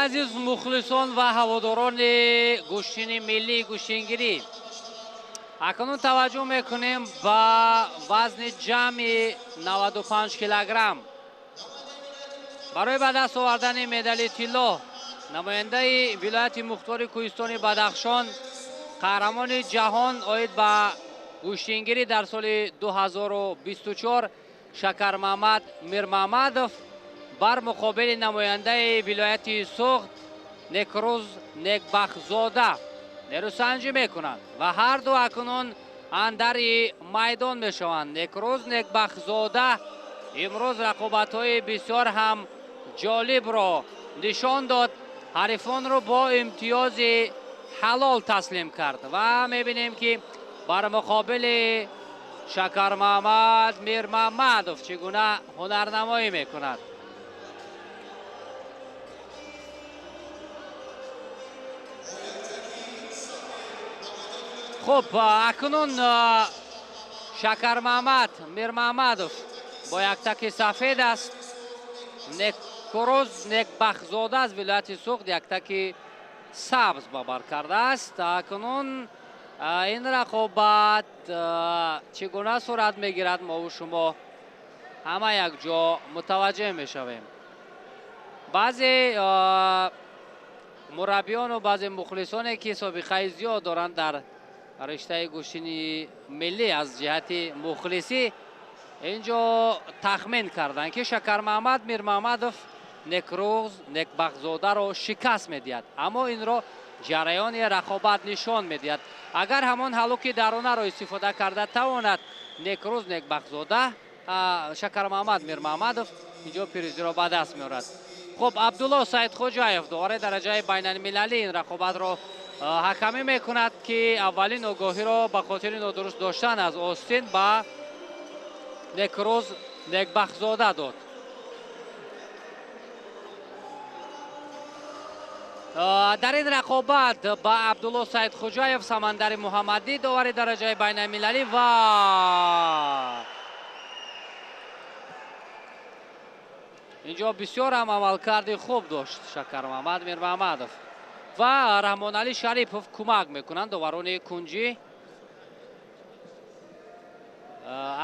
Азиз, мухлисон ва ҳаводорони гӯштини миллии гӯштингирӣ, акнун таваҷҷӯҳ мекунем ба вазни ҷамъи 95 килограмм. Барои ба даст овардани медали тилло намояндаи вилояти мухтори кӯҳистони Бадахшон, қаҳрамони ҷаҳон оид ба гӯштингирӣ дар соли 2024 Шакармаҳмад Мирмаҳмадов бар муқобили намояндаи вилояти Суғд Некрӯз Некбахтзода нерӯсанҷӣ мекунанд ва ҳарду акнун андари майдон мешаванд. Некрӯз Некбахтзода имрӯз рақобатҳои бисёр ҳам ҷолибро нишон дод, ҳарифонро бо имтиёзи ҳалол таслим кард ва мебинем, ки бар муқобили Шакармаҳмад Мирмаҳмадов чӣ гуна ҳунарнамоӣ мекунад. Хуб, акнун Шакармаҳмад Мирмаҳмадов бо яктаки сафед аст. Некрӯз Некбахтзода аз вилояти Суғд яктаки сабз ба бар кардааст. Акнун ин рақобат чӣ гуна сурат мегирад, мову шумо ҳама якҷо мутаваҷҷеҳ мешавем. Баъзе мураббиёну баъзе мухлисоне, ки собиқаи зиёд доранд дар риштаи гӯштини миллӣ, аз ҷиҳати мухлисӣ инҷо тахмин карданд, ки Шакармаҳмад Мирмаҳмадов Некрӯз Некбахтзодаро шикаст медиҳад, аммо инро ҷараёни рақобат нишон медиҳад. Агар ҳамон ҳалуки даронаро истифода карда тавонад Некрӯз Некбахтзода, Шакармаҳмад Мирмаҳмадов инҷо пирӯзиро ба даст меорад. Хуб, Абдулло Саидхоҷаев, довари дараҷаи байналмилалӣ, ин рақобатро ҳакамӣ мекунад, ки аввалин огоҳиро ба хотири нодуруст доштан аз остин ба Некрӯз Некбахтзода дод. Дар ин рақобат ба Абдулло Саидхоҷаев, Самандари Муҳаммадӣ, довари дараҷаи байналмилалӣ, ва инҷо бисёр ҳам амалкарди хуб дошт Шакармаҳмад Мирмаҳмадов ва Раҳмоналӣ Шарипов кӯмак мекунанд доварони кунҷӣ.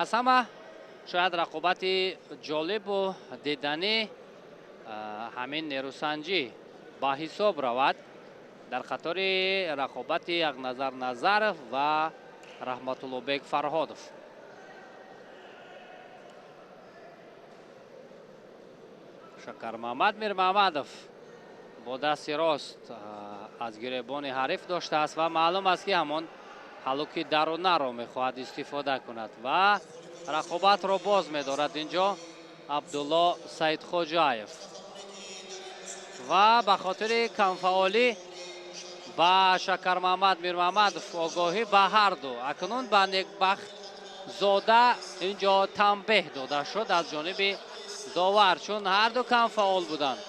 Аз ҳама шояд рақобати ҷолибу диданӣ ҳамин нерӯсанҷӣ ба ҳисоб равад дар қатори рақобати Яқназар Назаров ва Раҳматуллобек Фарҳодов. Шакармаҳмад Мирмаҳмадов бо дасти рост аз гиребони ҳариф доштааст ва маълум аст, ки ҳамон ҳалуки дарунаро мехоҳад истифода кунад ва рақобатро боз медорад инҷо Абдулло Саидхоҷаев ва ба хотири камфаъолӣ ба Шакармаҳмад Мирмаҳмадов огоҳӣ ба ҳарду. Акнун ба Некбахтзода инҷо танбеҳ дода шуд аз ҷониби довар, чун ҳарду камфаъол буданд.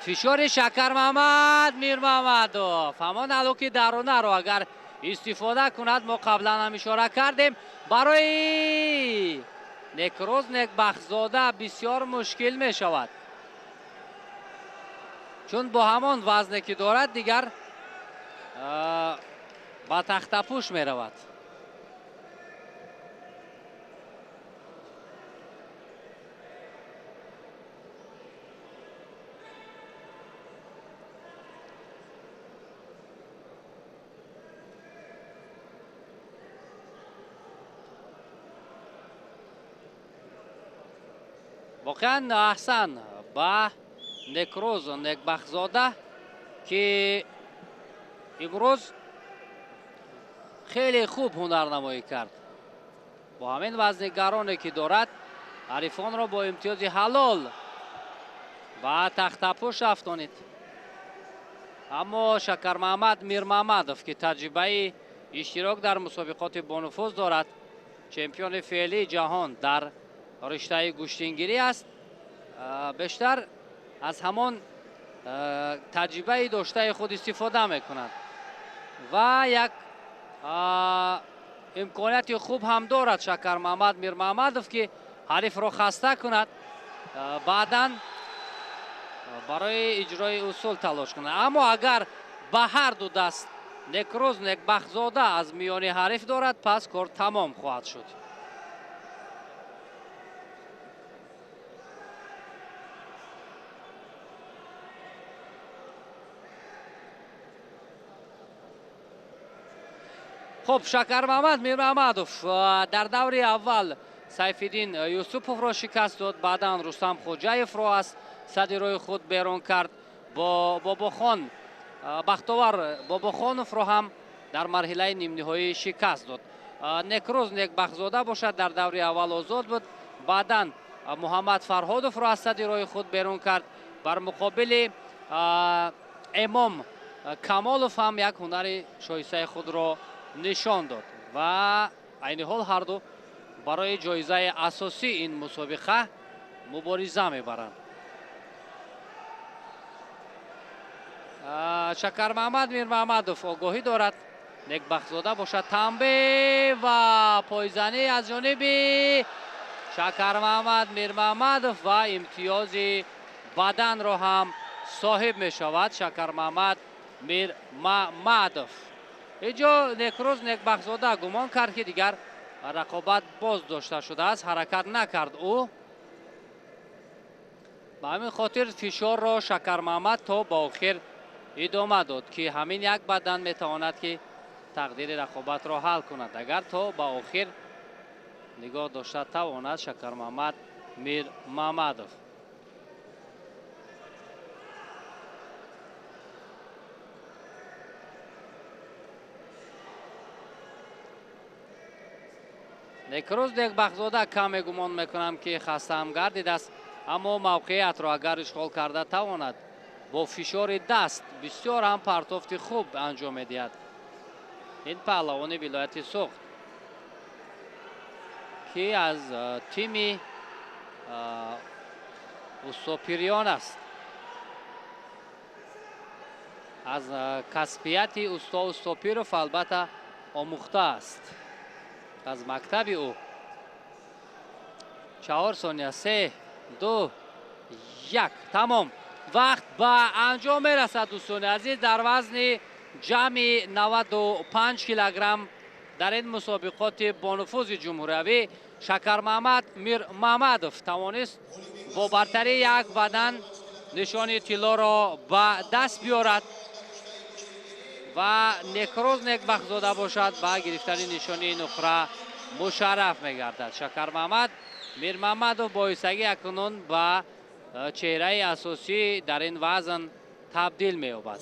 Фишори Шакармаҳмад Мирмаҳмадов ҳамон ҳалуки дарунаро агар истифода кунад, мо қаблан ҳам ишора кардем, барои Некрӯз Некбахтзода бисёр мушкил мешавад, чун бо ҳамон вазне ки дорад дигар ба тахтапӯш меравад. Воқеан аҳсан ба Некрӯз Некбахтзода, ки имрӯз хеле хуб ҳунарнамоӣ кард. Бо ҳамин вазни гароне ки дорад, ҳарифонро бо имтиёзи ҳалол ба тахтапӯш афтонид. Аммо Шакармаҳмад Мирмаҳмадов, ки таҷрибаи иштирок дар мусобиқоти бонуфуз дорад, чемпиони феълии ҷаҳон дар риштаи гӯштингирӣ аст, бештар аз ҳамон таҷрибаи доштаи худ истифода мекунад ва як Имконияти хуб ҳам дорад Шакармаҳмад Мирмаҳмадов, ки ҳарифро хаста кунад, баъдан барои иҷрои усул талош кунад. Аммо агар ба ҳар ду даст Некрӯз Некбахтзода аз миёни ҳариф дорад, пас кор тамом хоҳад шуд. Хуб, Шакармаҳмад Мирмаҳмадов дар даври аввал Сайфиддин Юсуповро шикаст дод, баъдан Рустам Хоҷаевро аз сади роҳи худ берун кард. Бо Бобохон Бахтовар Бобохоновро ҳам дар марҳилаи нимниҳоӣ шикаст дод. Некрӯз Некбахтзода бошад дар даври аввал озод буд, баъдан Муҳаммад Фарҳодовро аз сади роҳи худ берун кард. Бар муқобили Эмом Камолов ҳам як ҳунари шоистаи худро нишон дод ва айни ҳол ҳар ду барои ҷоизаи асосии ин мусобиқа мубориза мебаранд. Шакармаҳмад Мирмаҳмадов огоҳӣ дорад, Некбахтзода бошад танбеҳ ва пойзанӣ аз ҷониби Шакармаҳмад Мирмаҳмадов ва имтиёзи баданро ҳам соҳиб мешавад Шакармаҳмад Мирмаҳмадов. Инҷо Некрӯз Некбахтзода гумон кард, ки дигар рақобат боз дошта шудааст, ҳаракат накард ӯ. Ба ҳамин хотир фишорро Шакармаҳмад то ба охир идома дод, ки ҳамин як бадан метавонад, ки тақдири рақобатро ҳал кунад. Агар то ба охир нигоҳ дошта тавонад Шакармаҳмад Мирмаҳмадов. Некрӯз Некбахтзода каме гумон мекунам, ки хастаам гардидааст, аммо мавқеиятро агар ишғол карда тавонад, бо фишори даст бисёр ҳам партофти хуб анҷом медиҳад. Ин паҳлавони вилояти Суғд, ки аз тими устопириён аст, аз касбияти усто Устопиров албатта омӯхтааст, аз мактаби ӯ. 4 сония, 3, 2, 1, тамом. Вақт ба анҷом мерасад, дӯстони азиз. Дар вазни ҷамъи 95 килограмм дар ин мусобиқоти бонуфузи ҷумҳуриявӣ Шакармаҳмад Мирмаҳмадов тавонист бо бартарии як бадан нишони тиллоро ба даст биёрад ва Некрӯз Некбахтзода бошад ба гирифтани нишони нуқра мушарраф мегардад. Шакармаҳмад Мирмаҳмадов боисагӣ акнун ба чеҳраи асосӣ дар ин вазн табдил меёбад.